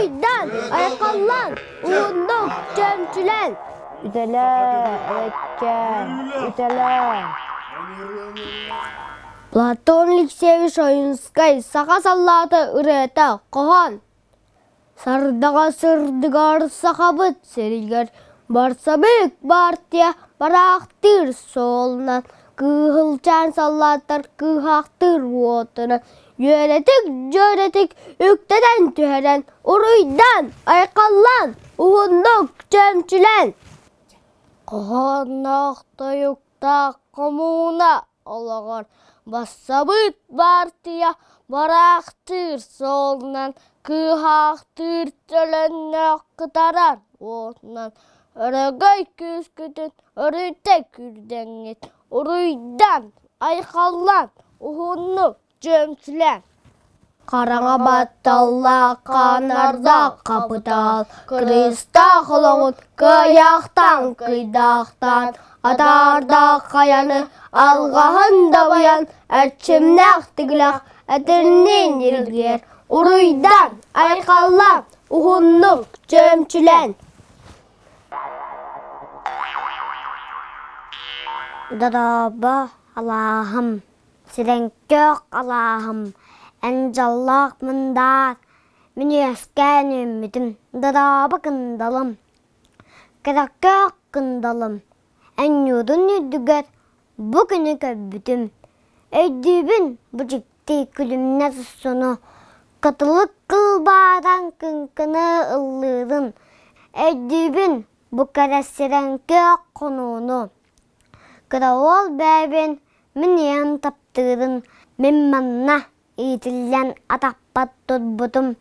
Уруйдан, айхаллан, уһуннук чөмчүлэн! Үтэлээ, эрэккээн, үтэлээ! Платон Алексеевич Ойунскай саха саллаата ырыата хоһоон Сардаҕа сырдыгар сахабыт сиригэр барсабык партия бараахтыыр суолунан кыыһылчаан саллааттар кыыһаахтыыр уотунан үөрэтик-дьүөрэтик үктэтэн түһэрэн уруйдан, айхаллаан, уһуннук чөмчүлэн Хоһоонноох тойуктаах хомууна олоҕор бассабыык баартыйа бараахтыыр суолунан кыыһаахтыыр төлөннөөх кытарар уотунан өрөгөй күүскүтүн өрүтэ күүрдэҥҥит уруйдан, айхаллан, уһуннук чөмчүлээн Хараҥа батталлаах хаанардаах хапытаал, кырыыстаах олоҕун кыайаахтаан кыйдаахтаан, атаардаах хайаны алҕаһын дабайан, эрчимнээх тигилэх этинниин ньиргиэр, уруйдан, айхаллаан, уһуннук чөмчүлэн. Дорообо, алааһым Сирэҥкээх алааһым, эн дьоллоох мындаар, мин үөскээн үүммүтүм, дорообо кындалым. Кыракөөх кындалым, эн ньуурун үрдүгэр бу күнү көрбүтүм. Өйдүүбүн бу дьикти күлүмнэс суну, кытылык кылбааран кыҥкыны ыллыырын. Өйдүүбүн бу кэрэ сирэҥкээх хонууну. Кыра уол бэйэбин мин ийэм таптыырын мин манна иитиллэн атахпат турбутум,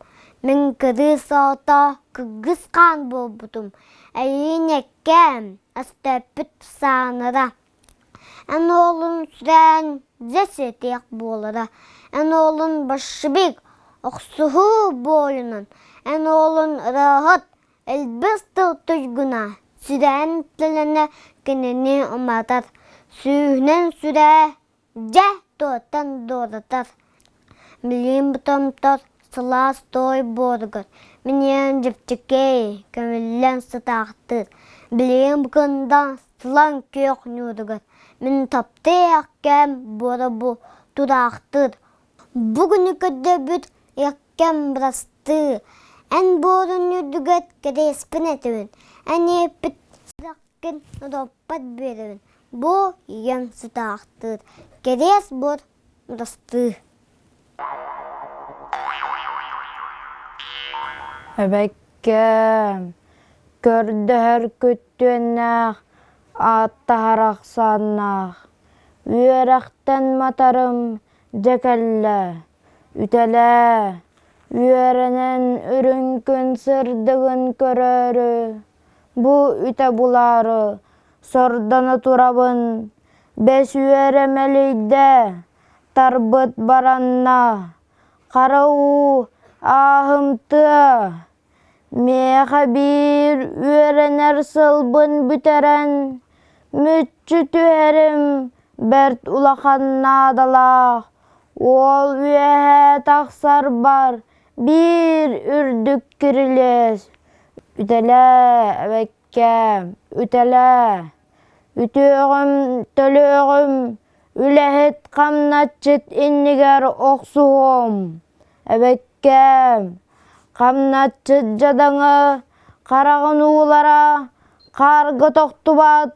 мин кырыыс оҕото кыргыс хаан буолбутум, эйиин эккээм, өстөөхпүт сааныра. Эн уолун сүрээн дьэ сиэтиэх буолара, эн уолун большевик, охсуһуу буойунун, эн уолун ырыаһыт, Элбэх тыл туйгуна сүрээн төлөнө кинини уматар, сүүһүнэн сүрээ дьэ туоттан дуоратар. Билигин бу томтор сылаас туой буоругар миниэн дьэпчэкэй көмүллэн сытаахтыыр. Билигин бу кындан сылаҥ күөх ньууругар мин таптыах кэм буора бу тураахтыыр. Бу күнү көрдөбүт Кэм бырастыы, эн буорун үрдүгэр кэриэспин этэбин, эн иэппит сүрэххин одоппот биэрэбин, бу ийэм сытаахтыыр, кэриэс буор бырастыы. Эбэккээм, көрдөһөр күттүөннээх, ааттаһар ахсааннаах, үөрэхтэн матарым дьэ кэллэ Үтэлээ, үөрэнэн үрүҥ күн сырдыгын көрөөрү, бу үтэ булаары сордоно турабын, бэс үөрэ мэлийдэ, тарбыт баранна, хара уу ааһымтыа, миэхэ биир үөрэнэр сылбын бүтэрэн, мүччү түһэрим бэрт улахан наадалаах Уол үөһэ тахсарбар биир үрдүк кирилиэс үтэлээ эбэккээм, үтэлээ, үтүөҕүм, төлүөҕүм, үлэһит хамначчыт иннигэр охсуһуом, эбэккээм, хамначчыт дьадаҥы хараҕын уулара хаарга тохтубат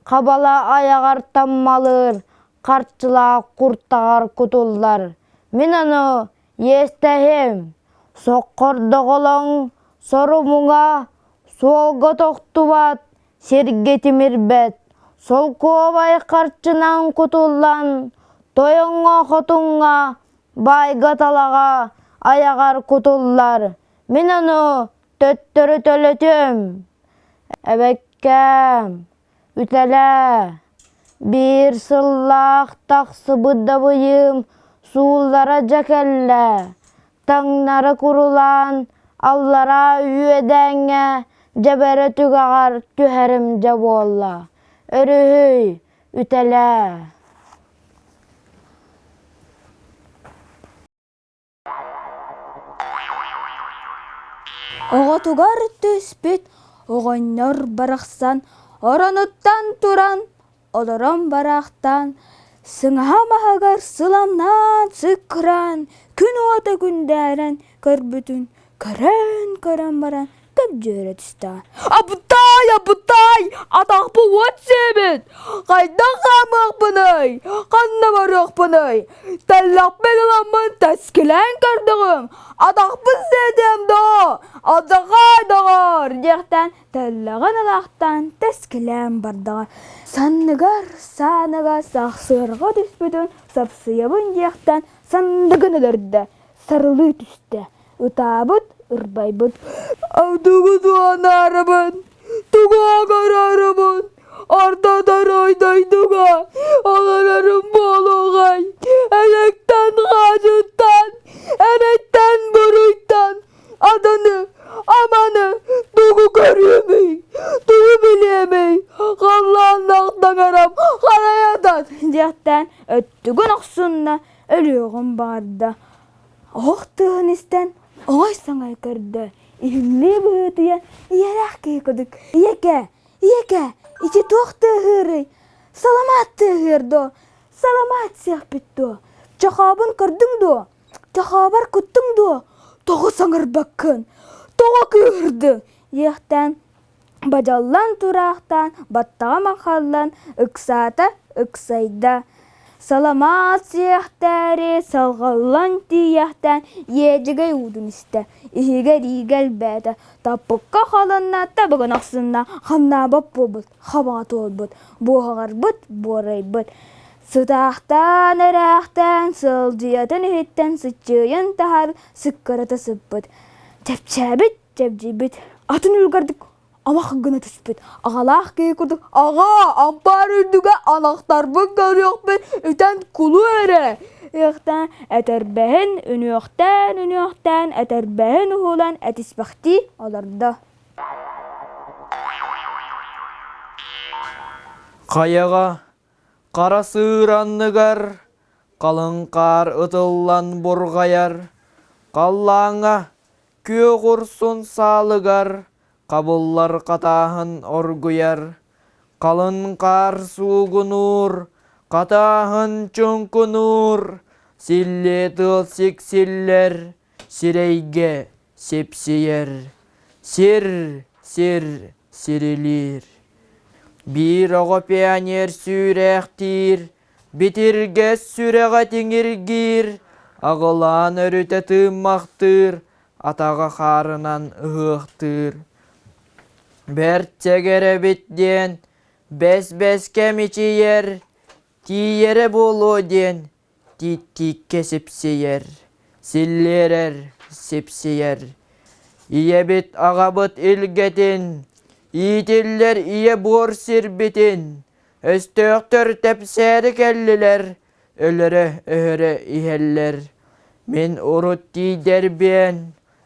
Хабала айаҕар таммалыыр, харчылаах куртаҕар кутуллар. Мин ону иэстэһим, соххордоҕолоҥ сору-муҥа суолга тохтубат, сиргэ тимирбэт, солкуобай харчынан кутуллан, тойоҥҥо-хотуҥҥа, баайга-талаҕа айаҕар кутуллар. Мин ону төттөрү төлөтүөм. Эбэккээм, үтэлээ, биир сыллаах тахсыбыт дабыйыым сууллара дьэ кэллэ, таҥнары курулаан аллараа үөдээҥҥэ дьэбэрэ түгэҕэр түһэрим дьэ буолла, өрүһүй, үтэлээ. Оҕотугар түспүт оҕонньор барахсан оронуттан туран, олорон бараахтаан, сыҥаһа маһыгар сыламнаан сыккыраан, күн уота күндээрэн көрбүтүн көрөн-көрөн баран көбдьүөрэ түстэҕэ. Абытай, абытай, атахпын уот сиэбит! Хайдах хаамыахпыный? Ханна барыахпыный? Тэллэхпин ыламмын тэскилээн көрдөҕүм, атахпын сиэтиэм доо, алдьархай доҕоор! диэхтээн тэллэҕин ылаахтаан тэскилээн бардаҕа. Санныгар сааныга сахсыарга түспүтүн сапсыйабын диэхтээн сандыгын өлөрдө, сарылыы түстэ. Ытаабыт, ырбайбыт. Тугу туһанаарыбын, тугу агарарыбын, орто дорой дойдуга олорорум буолуоҕай, элэктэн хаадьыттан, эрэттэн буруйтан, аданы, аманы тугу көрүөмүй, тугу билиэмий, халлааннаах таҥарам харайатан диэхтээн өттүгүн охсунна, өлүөҕүн баҕарда. Оһох тыаһын истэн оҥой-саҥай көрдө, иһиллии быһыытыйан ийэлээх киһи курдук «Ийэкээ, ийэкээ, ити туох тыаһыырый? Саламаат тыаһыыр дуо? Саламаат сиэхпит дуо? Чохообун көрдүҥ дуо? Чохообор куттуҥ дуо? Тоҕо саҥарбаккын? Тоҕо кыыһырдыҥ?» диэхтээн Бадьаллан тураахтаан, баттаҕа маҥхаллан, ыксаата, ыксайда. Саламаат сиэхтээри, салҕаллан тиийэхтээн, иэдьэгэй уутун истэ, иһигэр иигэ элбээтэ, таппыкка халынна, табыгын охсунна, хамнаабат буолбут, хабаҕа туолбут, буоһаҕарбыт, буорайбыт. Сытаахтаан эрээхтээн, сылдьыйатын иһиттэн сыччыйан таһар сыккырата сыппыт. Чэпчээбит, Чэбдьийбит, атын үлүгэрдик амах гына түспүт. Аҕалаах киһи курдук «Аҕаа, ампаар үрдүгэ анахтарбын көрүөхпүн үтэн кулу эрэ!» ыахтаан этэрбэһин үнүөхтээн-үнүөхтээн этэрбэһин уһулан этиспэхтии олордо. Хайаҕа хара сыыр анныгар халыҥ хаар ытыллан бурҕайар, халлааҥҥа Күөх урсун саалыгар хабыллар хатааһын оргуйар, халыҥ хаар суугунуур, хатааһын чуҥкунуур, силлиэ тыал сиксиллэр, сирэйгэ сипсийэр, сир, сир сирилиир. Биир оҕо пионер сүүрээхтиир, Битиргэс сүрэҕэ тиҥиргиир, аҕылаан өрүтэ тыыммахтыыр, атаҕа хаарынан ыһыахтыыр. Бэрт сэгэрэбит диэн бэс-бэскэ мичийэр, тиийэрэ буолуо диэн тиит-тииккэ сипсийэр, силлиэрэр, сипсийэр. Ийэбит аҕабыт илгэтин, иитиллэр ийэ буор сирбитин, Өстөөхтөр тэпсээри кэллилэр, өлөрө-өһөрө иһэллэр. Мин урут тиийдэрбиэн,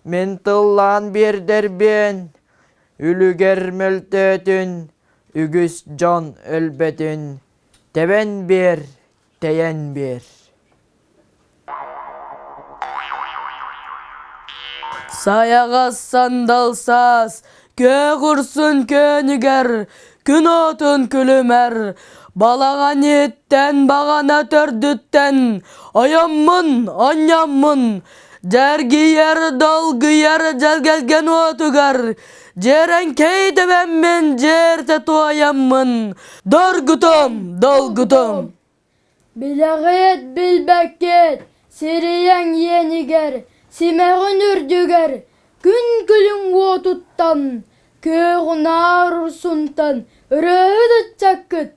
мин тыллаан биэрдэрбиэн, үлүгэр мөлтөөтүн, үгүс дьон өлбөтүн, тэбэн биэр, тэйэн биэр. Сайаҕас сандал саас, күөх урсун күөнүгэр, күн отун күлүмэр, балаҕан иһиттэн баҕана төрдүттэн ойоммун, онньоммун, дьэргийэр, долгуйар дьэлгэлгэн уотугар, дьиэрэҥкэй тэбэммин дьиэртэ туойаммын, доргутум, долгутум. Билэҕит, билбэккит, сирийэҥ иэнигэр, симэҕин үрдүгэр, күн күлүҥ уотуттан, күөх унаар урсунтан ырыаһыт ыччаккыт,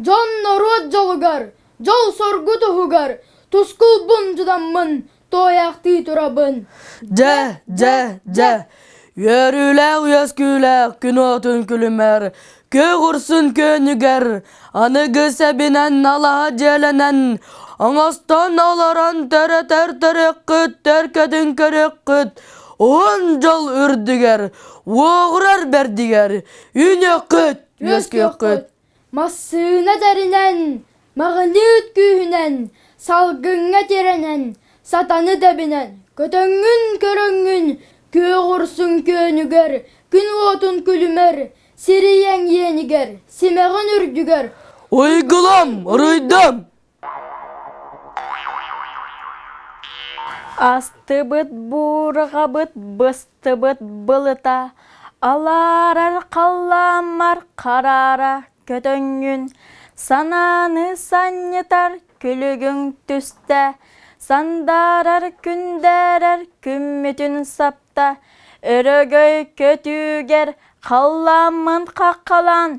дьон-норуот дьолугар, дьол-соргу туһугар тускулбун тутаммын туойаахтыы турабын. Дьэ, дьэ, дьэ, үөрүүлээх үөскүүлээх күн уотун күлүмэр, күөх урсун күөнүгэр, аныгы сэбинэн алаһа дьиэлэнэн, оҥостон олорон төрөтөр төрүөххүт, төркөтүн көрүөххүт, уһун дьол үрдүгэр, уоҕурар бэрдигэр, үүнүөххүт, үөскүөххүт. Массыына тэринэн, маҕыныыт күүһүнэн, салгыҥҥа тирэнэн, сатаны тэбинэн, көтөҥҥүн көрөҥҥүн, Күөх урсун күөнүгэр, күн уотун күлүмэр, сирийэҥ иэнигэр, симэҕин үрдүгэр Уйгулам, уруйдам! Астыбыт буурҕабыт быстыбыт былыта, алаарар халлааммар хараара көтөҥҥүн, санааны санньытар күлүгүҥ түстэ, сандаарар күндээрэр күммүтүн сапта, өрөгөй көтүүгэр халлааммын хаххалаан,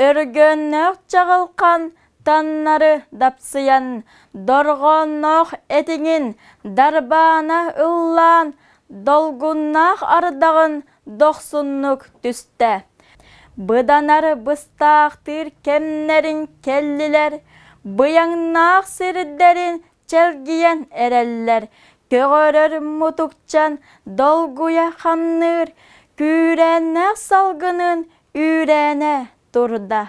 өргөннөөх чаҕылхан таннары дапсыйан, дорҕоонноох этиҥин дарбаана ыллаан, долгуннаах ардаҕын дохсуннук түстэ. Быданар быстаахтыыр кэмнэрин кэллилэр, быйаҥнаах сирдэрин чэлгийэн эрэллэр, көҕөрөр мутукчан долгуйа хамныыр, күүрээннээх салгынын үүрээнэ турда.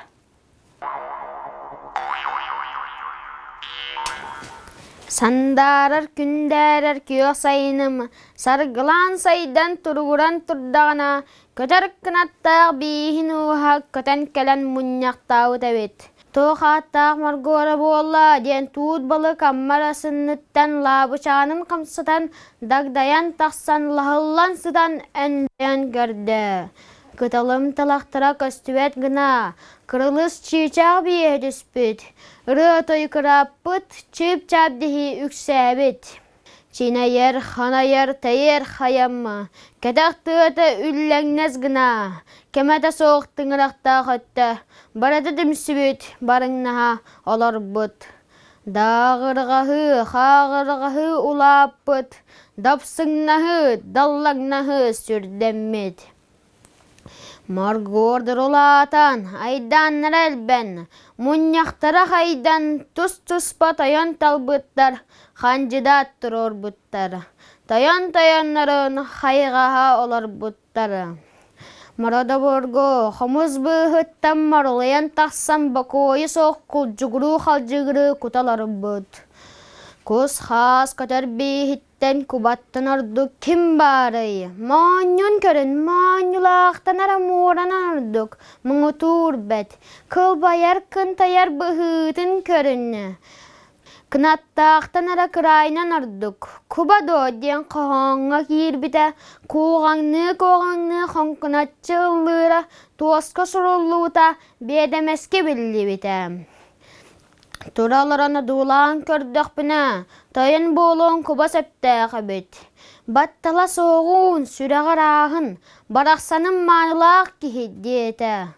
Сандаарар күндээрэр күөх сайыным саргылаан сайдан туругуран турдаҕына, көтөр кынаттаах бииһин ууһа көтөн кэлэн мунньахтаабыт эбит. Туох ааттаах моргуора буолла диэн туут балык Амма арасыныттан лаабычаанын хамсатан дагдайан тахсан лаһыллан сытан өндөйөн көрдө. Кыталым талахтара көстүбэт гына, кырылыс чыычаах биэһэ түспүт, ырыа-той кырааппыт, чыып-чаап диһи үксээбит. Чинэйэр, ханайар, тэйэр хайамма, кэтэх тыата үллэҥнэс гына, кэмэ да суох тыҥырахтаах өттө, барыта түмсүбүт, барыҥнаһа олорбут. Дааҕырҕаһыы, хааҕырҕаһыы улааппыт, дапсыҥнаһыы, даллаҥнаһыы сүрдэммит. Моргуордар улаатан, айдааннара элбэн, мунньахтара хайдан, тус-туспа тойон талбыттар, хандьыдаат туруорбуттар, тойон тойоннорун хайҕаһа олорбуттар. Мородоборго хомус быыһыттан моролуйан тахсан бокуойу суох кулдьугуруу-халдьыгырыы кута олорбут. Кус-хаас көтөр бииһиттэн кубаттан ордук ким баарый? Моонньун көрүн моонньулаахтан эрэ муоранан ордук муҥутуур бэт, кылбайар кынтайар быһыытын көрүн. Кынаттаахтан эрэ кыраайынан ордук, куба дуо диэн хоһооҥҥо киирбитэ, куоҕаҥныы-куоҕаҥныы хоҥкуначчы ыллыыра туоска суруллубута биэдэмэскэ биллибитэ. Тура олорон одуулаан көрдөхпүнэ, тойон буолуон куба сөптөөх эбит. Баттала суоҕуун, сүрэҕэ ырааһын, барахсаным маанылаах киһи диэтэ.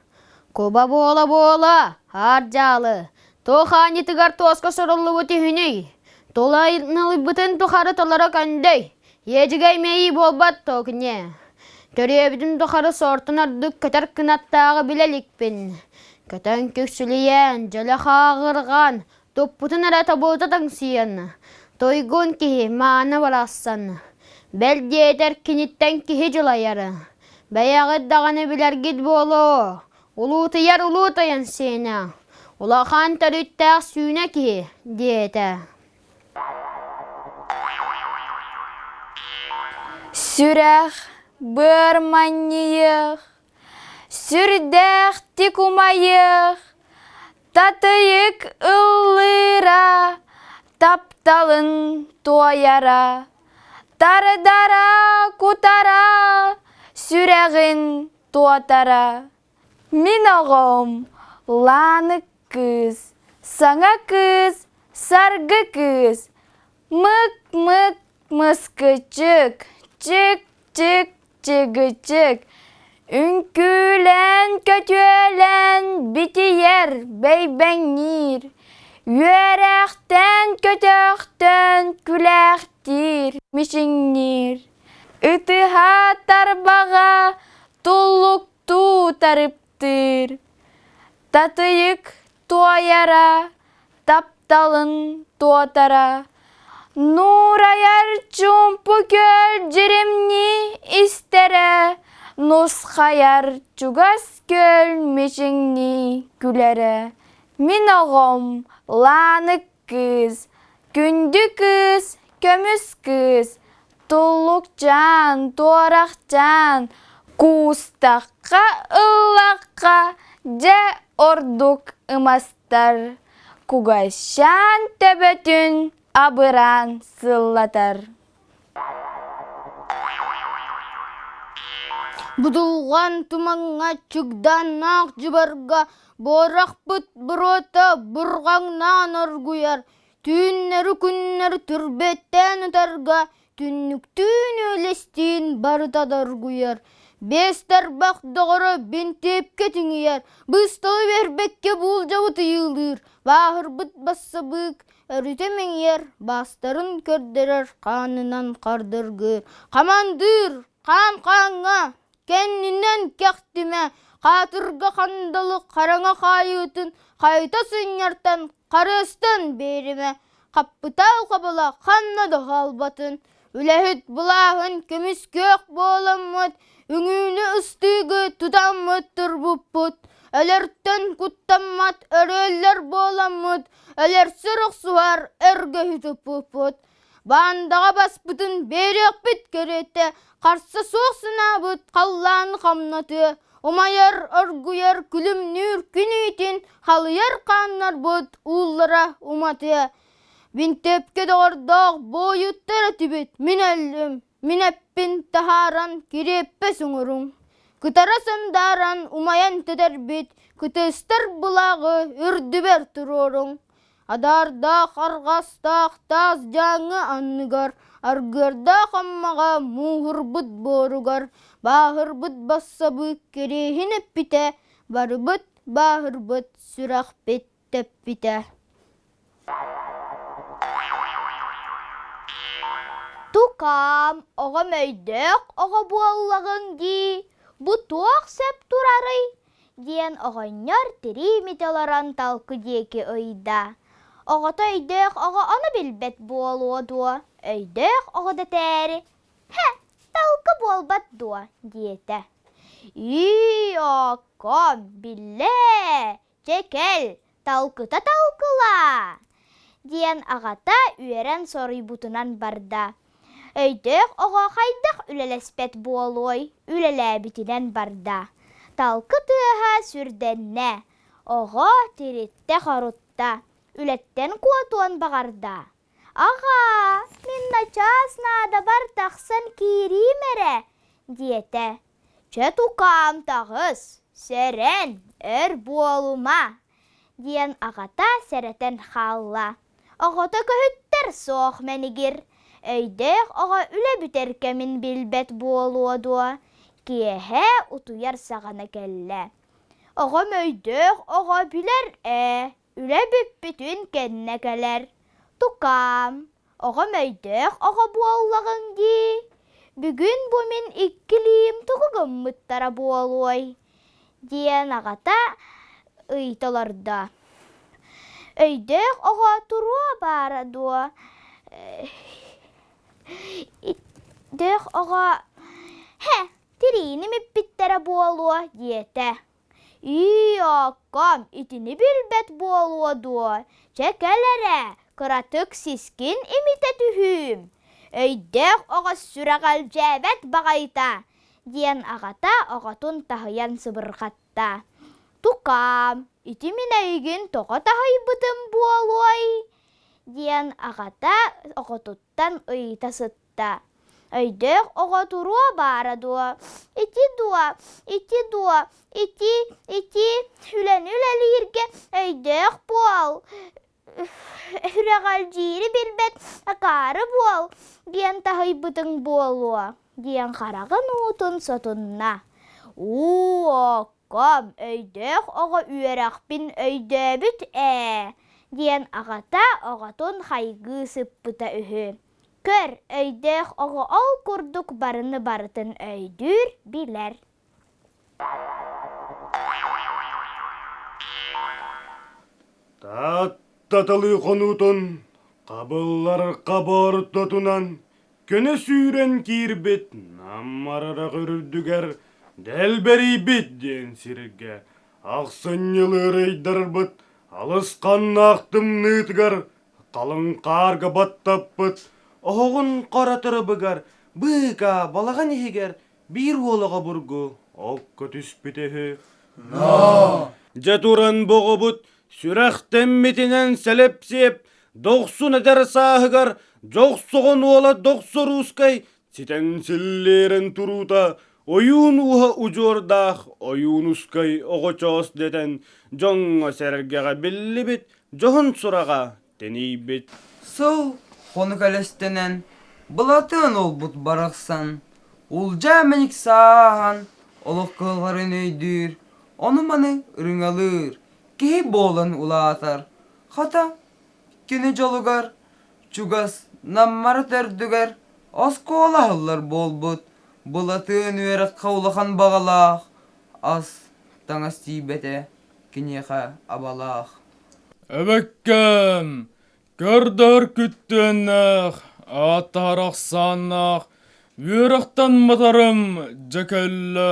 Куба буола-буола, аар дьаалы, туох аанньытыгар туоска суруллубут үһүнүй? Тулайналыйбытын тухары толоро көндөй, иэдьигэй мэйии буолбат токне. Төрүөбүтүм тухары суортун ордук көтөр кынаттааҕы билэ иликпин. Көтөн күксүлүйэн, дьөлө хааҕырҕаан, туппутун эрэ тобута таҥсыйан, туйгун киһи мааны барахсан. Бэл диэтэр киниттэн киһи дьулайар. Бэйэҕит даҕаны билэргит буолуо, улуутуйар улуу тойон сиэнэ, улахан төрүттээх сүүнэ киһи, диэтэ. Сүрэх быар манньыйыах, сүрдээхтик умайыах, татыйык ыллыыра, тапталын туойара, тардара кутара, сүрэҕин туотара. Мин оҕом Лаанык кыыс, саҥа кыыс, саргы кыыс, мык-мык мыскычык, чик-чик чыгычык, үҥкүүлээн көтүөлээн битийэр бэйбэҥниир, үөрэхтээн көтөхтөөн күлээхтиир мичиҥниир, ытыһа тарбаҕа туллуктуу тарыптыыр, татыйык туойара, тапталын туотара, нуурайар чуумпу күөл дьиримнии истэрэ, нусхайар чугас күөл мичиҥнии күлэрэ. Мин оҕом Лаанык кыыс, күндү кыыс, көмүс кыыс, Туллукчаан, туорахчаан, куустахха, ыллахха, дьэ ордук ымастар, кугасчаан төбөтүн абыраан сыллатар. Будулҕан тумаҥҥа чыгдааннаах дьыбарга буорахпыт буруота бурҕаҥнаан оргуйар, түүннэри-күннэри түрбэттээн ытарга түннүктүүн үлэстиин барыта доргуйар. Биэс тарбах доҕоро бинтиэпкэ тиҥийэр, быысталы биэрбэккэ буулдьабыт ыйыылыыр, бааһырбыт бассабыык өрүтэ мэҥийэр, баастарын көрдөрөр хаанынан хардыргыыр. Хамандыыр, хаан хааҥҥа, кэннинэн кэхтимэ, хаатырга хандалы хараҥа хаайыытын хайыта сынньартан харыстан биэримэ, хаппытаал хабала ханна да хаалбатын, үлэһит былааһын көмүскүөх буоламмыт, үҥүүнү ыстыыгы тутаммыт турбуппут, өлөртөн куттаммат өрүөллэр буоламмыт, өлөрсөр охсуһар өргөһү туппуппут, баандаҕа баспытын биэриэхпит кэриэтэ, харса суох санаабыт халлааны хамнатыа, умайар, оргуйар, күлүмнүүр күн иитин халыйар хааннарбыт ууллара уматыа. Бинтиэпкэ доҕордоох буойуттар этибит, мин өллүм, мин эппин таһааран кириэппэс оҥоруҥ. Кытара сандааран умайан тэтэрбит, кытыастар былааҕы үрдүбэр туруоруҥ. Адаардаах арҕастаах таас дьааҥы анныгар, аргыардаах Аммаҕа мууһурбут буоругар, бааһырбыт бассабыык кириэһин эппитэ, барыбыт бааһырбыт сүрэхпит тэппитэ. Тукаам, оҕом өйдөөх оҕо буоллаҕыҥ дии, бу туох сөп турарый? диэн оҕонньор тирии имитэ олорон талкы диэки ыйда. Оҕото өйдөөх оҕо ону билбэт буолуо дуо, өйдөөх оҕо дэтээри, «Һэ, талкы буолбат дуо?» диэтэ. «Ии, оокком, биллээ, чэ кэл, талкыта талкылаа!» диэн аҕата үөрэн соруйбутунан барда. Өйдөөх оҕо хайдах үлэлэспэт буолуой, үлэлээбитинэн барда. Талкы тыаһа сүрдэннэ, оҕо тириттэ-хорутта, үлэттэн куотуон баҕарда. «Аҕаа, мин начаас наадабар тахсан киириим эрэ» диэтэ. «Чэ тукаам таҕыс, сэрэн, өр буолума» диэн аҕата сэрэтэн хаалла. Оҕото көһүттэр суох мэнигир, өйдөөх оҕо үлэ бүтэр кэмин билбэт буолуо дуо, киэһэ утуйар саҕана кэллэ. Оҕом өйдөөх оҕо билэр ээ, үлэ бүппүтүн кэннэ кэлэр. Тукаам, оҕом өйдөөх оҕо буоллаҕыҥ дии. Бүгүн бу мин иккилиим тугу гыммыттара буолуой? диэн аҕата ыйыта олордо. Өйдөөх оҕо туруо баара дуо? Өйдөөх оҕо «Һэ, тириини миппиттэрэ буолуо» диэтэ. «Ии, оокком, итини билбэт буолуо дуо? Чэ, кэл эрэ, кыратык сискин имитэ түһүүм. Өйдөөх оҕо сүрэҕэлдьээбэт баҕайыта» диэн аҕата оҕотун таһыйан сыбырҕатта. «Тукаам, ити мин эйигин тоҕо таһыйбытым буолуой?» диэн аҕата оҕотуттан ыйыта сытта. Өйдөөх оҕо туруо баара дуо? Ити дуо, ити дуо, ити, ити үлэни үлэлииргэ өйдөөх буол, сүрэҕэлдьиири билбэт акаары буол диэн таһыйбытыҥ буолуо диэн хараҕын уутун сотунна. Уу, оокком, өйдөөх оҕо үөрэхпин өйдөөбүт ээ диэн аҕата оҕотун хайгыы сыппыта үһү. Көр, өйдөөх оҕо ол курдук барыны барытын өйдүүр, билэр. Тааттаталыы хонуутун хабыллар хаба ортотунан көнө сүүрэн киирбит наммарарах үрдүгэр дэлбэрийбит диэн сиргэ ахсынньылыыр ыйдарбыт алысханнаах тымныытыгар халыҥ хаарга баттаппыт оһоҕун хара тырыбыгар. Быыкаа балаҕан иһигэр биир уол оҕо бургу окко түспүтэ үһү. Дьэ туран боҕобут сүрэхтэммитинэн сэлэпсиэп дохсун эдэр сааһыгар дьохсоҕон уола Дохсоруускай ситэн силлиэрэн туруута ойуун ууһа удьуордаах Ойуунускай оҕочоос дэтэн дьоҥҥо-сэргэҕэ биллибит дьоһун сураҕа тэнийбит. Сыл хонук элэстэнэн, Былатыан уолбут барахсан, улдьаа мэник сааһан, олох кыалларын өйдүүр, ону-маны ырыҥалыыр, киһи буолан улаатар. Хата, кини дьолугар, чугас Наммара төрдүгэр оскуола аһыллар буолбут, Былатыан үөрэххэ улахан баҕалаах, ас, таҥас тиийбэтэ киниэхэ абалаах. Эбэккэм, көрдөһөр күттүөннээх, ааттаһар ахсааннаах, үөрэхтэн матарым дьэ кэллэ,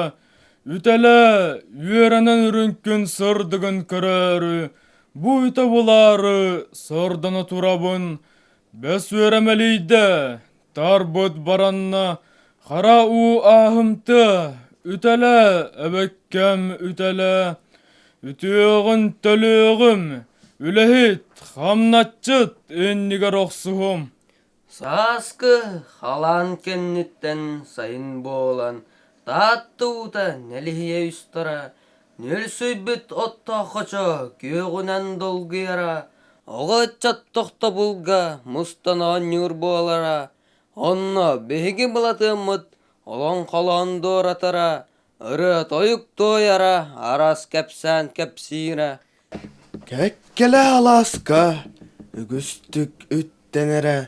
үтэлэ үөрэнэн үрүҥ күн сырдыгын көрөөрү, бу үтэ булаары сордоно турабын, бэс үөрэмэлийдэ, тарбыт баранна, хара уу ааһымтыа, үтэлэ, эбэккэм үтэлэ, үтүөҕүн төлүөҕүм, үлэһит, хамначчыт иннигэр охсуһум. Сааскы халаан кэнниттэн сайын буолан, Таатта уута нэлиһийэ устара, нүөлсүйбүт оттоох хочо күөҕүнэн долгуйара, Оҕо ыччат тохтобулга мустан оонньуур буолара, онно биһиги Былатыаммыт олоҥхолоон дуоратара, ырыа-тойук туойара, араас кэпсээн кэпсиирэ. Кэккэлэ алааска үгүстүк үттэнэрэ,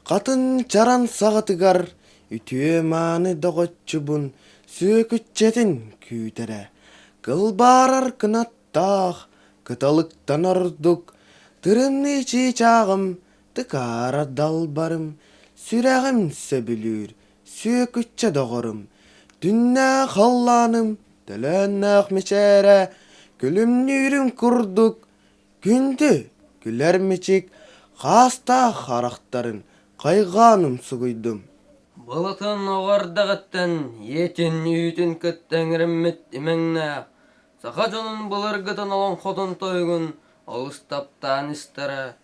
хатын чаран саҕатыгар үтүө-мааны доҕоччубун сүөкүччэтин күүтэрэ, кылбаарар кынат Таах, кыталыктан ордук, тырымныы чыычааҕым, тыкаара далбарым, сүрэҕим сөбүлүүр, сүөкүччэ доҕорум, түннээх халлааным, төлөөннөөх мичээрэ, күлүмнүүрүм курдук, күндү, күлэр мичик, хаастаах харахтарын хайҕаан умсугуйдум. Былытын оҕо эрдэҕиттэн ийэтин үүтүн кытта иҥэриммит имэҥнээх, Саха дьонун былыргытын олоҥхотун тойугун олус таптаан истэрэ,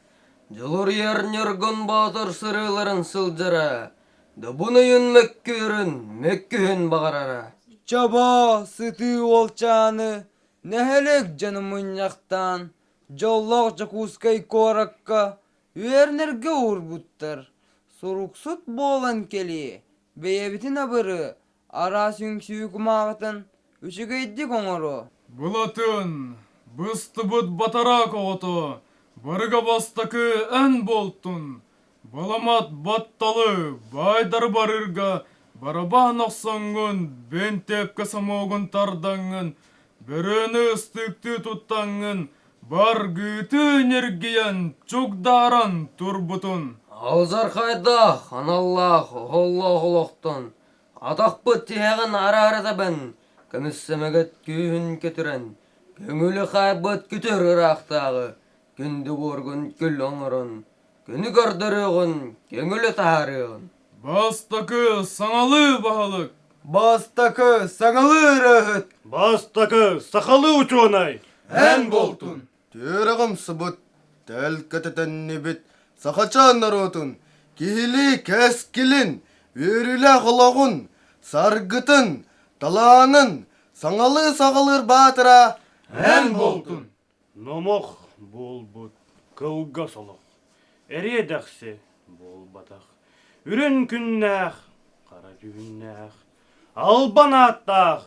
Дьулуруйар Ньургун Боотур сырыыларын сылдьара, Добун ыйын мөккүөрүн, мөккүһүн баҕарара. Чобоо сытыы уолчааны нэһилиэк дьоно мунньахтаан, дьоллоох Дьокуускай куоракка үөрэнэргэ уурбуттар. Суруксут буолан кэлиэ, бэйэбитин абырыы, Араас үҥсүү кумааҕытын үчүгэйдик оҥоруо. Былатын, быстыбыт батараак оҕото, барыга бастакы эн буолтун, баламат батталы, баайдары барыырга барабаан охсоҥҥун, бэнтиэпкэ сомуогун тардаҥҥын, бөрөнү ыстыыктыы туттаҥҥын, баргыытыы ньиргийэн, чугдааран турбутун. Алдьархайдаах, аналлаах, оһоллоох олохтон Атахпыт тиһэҕин араара табан, көмүс-сэмэгэт күүһүн көтүрэн, көҥүлү хаайбыт күтүр ыраахтааҕы күндү буоргун күл оҥорон, күнү көрдөрүөҕүн, көҥүлү таһаарыаҕын. Бастакы саҥалыы баһылык. Бастакы саҥалыы ырыаһыт. Бастакы сахалыы учуонай. Эн буолтун. Түөрэҕим субут, төлкө төннүбүт сахачаан норуотун киһилии кэскилин, үөрүүлээх олоҕун, саргытын, талаанын саҥалыы саҕалыыр баатыра эн буолтун. Номох буолбут кылгас олох, эриэ-дэхси буолбатах, үрүн күннээх, хара түүннээх, албан ааттаах,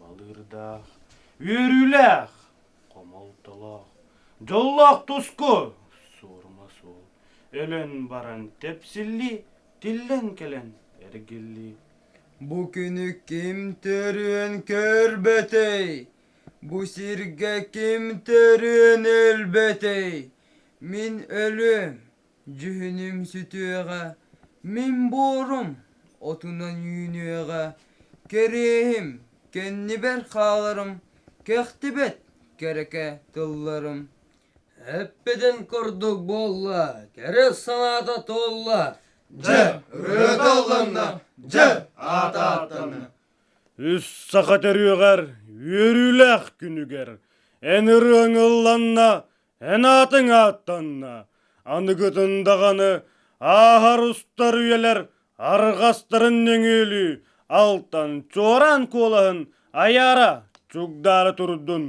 балыырдаах, үөрүүлээх, хомолтолоох, дьоллоох туску суорума суол, өлөн баран тэпсиллии, тиллэн кэлэн эргиллии. Бу күнү ким төрүөн көрбөтөй, бу сиргэ ким төрүөн өлбөтөй, мин өлүөм, дьүһүнүм сүтүөҕэ, мин буорум отунан үүнүөҕэ, кэриэһим кэннибэр хааларым, кэхтибэт кэрэкэ тылларым. Эппитин курдук буолла, кэрэ санаата туолла. Дьэ, ырыата ылланна, дьэ, аата ааттанна. Үс саха төрүөҕэр, үөрүүлээх күнүгэр, эн ырыаҥ ылланна, эн аатыҥ ааттанна. Аныгытын даҕаны ааһар устар үйэлэр арҕастарын нөҥүөлүү алтан чуораан куолаһын айаара чугдаара турдун.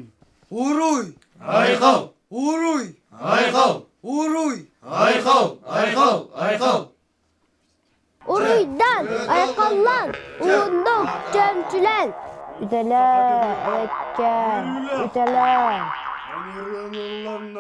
Уруй! Айхал! Уруй! Айхал! Уруй! Айхал! Айхал! Айхал! Уруйдан, айхаллан, уһуннук чөмчүлэн! Үтэлээ, эрэккэ, үтэлээ! Эн ырыаҥ ылланна.